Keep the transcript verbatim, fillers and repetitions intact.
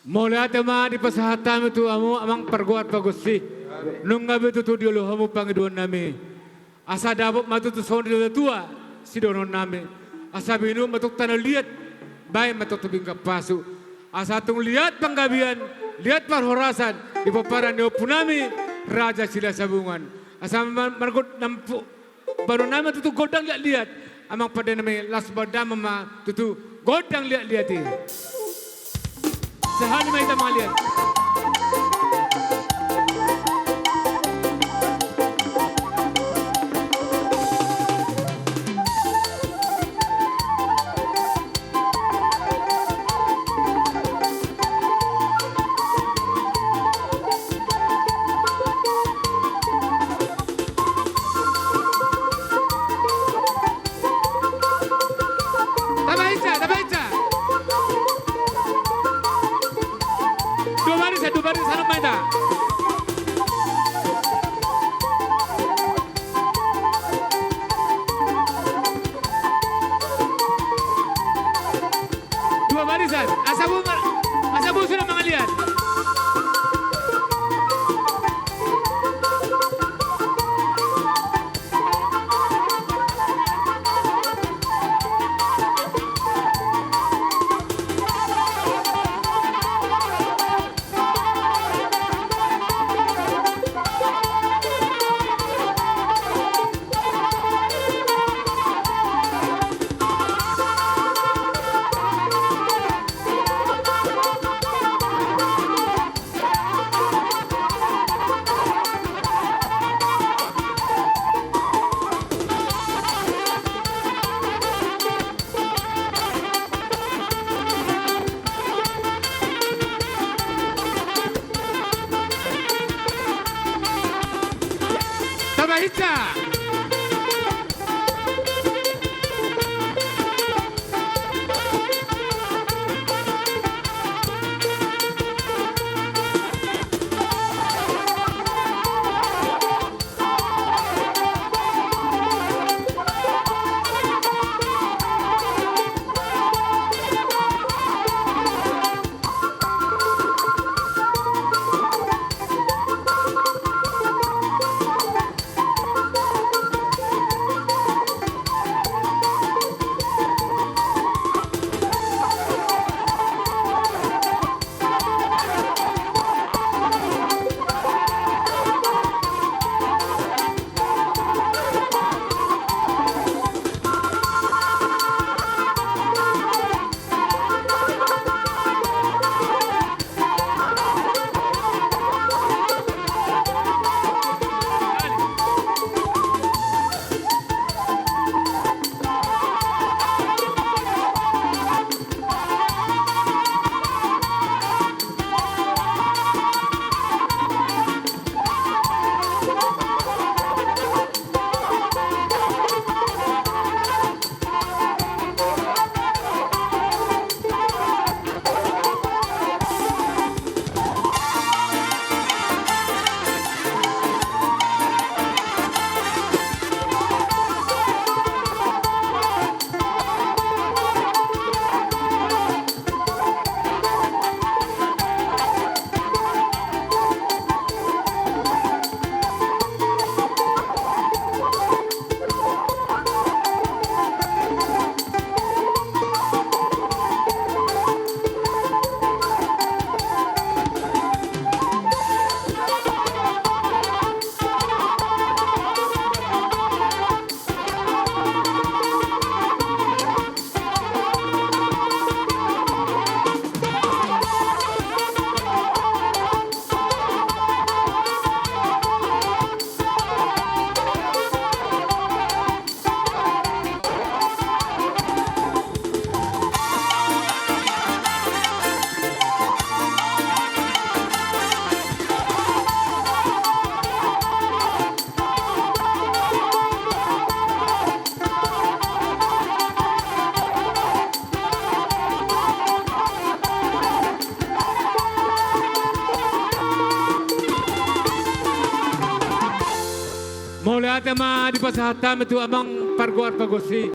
Mauliate ma dipasahat hami tu hamu amang pargoar panggusi. Nunga be tutu diolo hamu pangidoannami. Asa dapot ma tutu songon ni natua-tua sidohononnami. Asa binuat ma tung tano liat, baen ma tung tobing gampasu. Asa tung liat panggabean, liat parhorasan di pomparan ni ompunami Raja Silahisabungan. Asa ma-, margot nampu Baru nama tutu gondang liat-liat. Amang pandenami, las bandama ma tutu gondang liat-liat i. Sahali ma hita mangaliat. Tabahensa, tabahensa. Dua barisan, dua barisan, ma hita. Dua barisan. Asa bo-, asa bosu na mangaliat. Tabahensa. Mauliate ma dipasahat hami tu amang pargoar panggusi.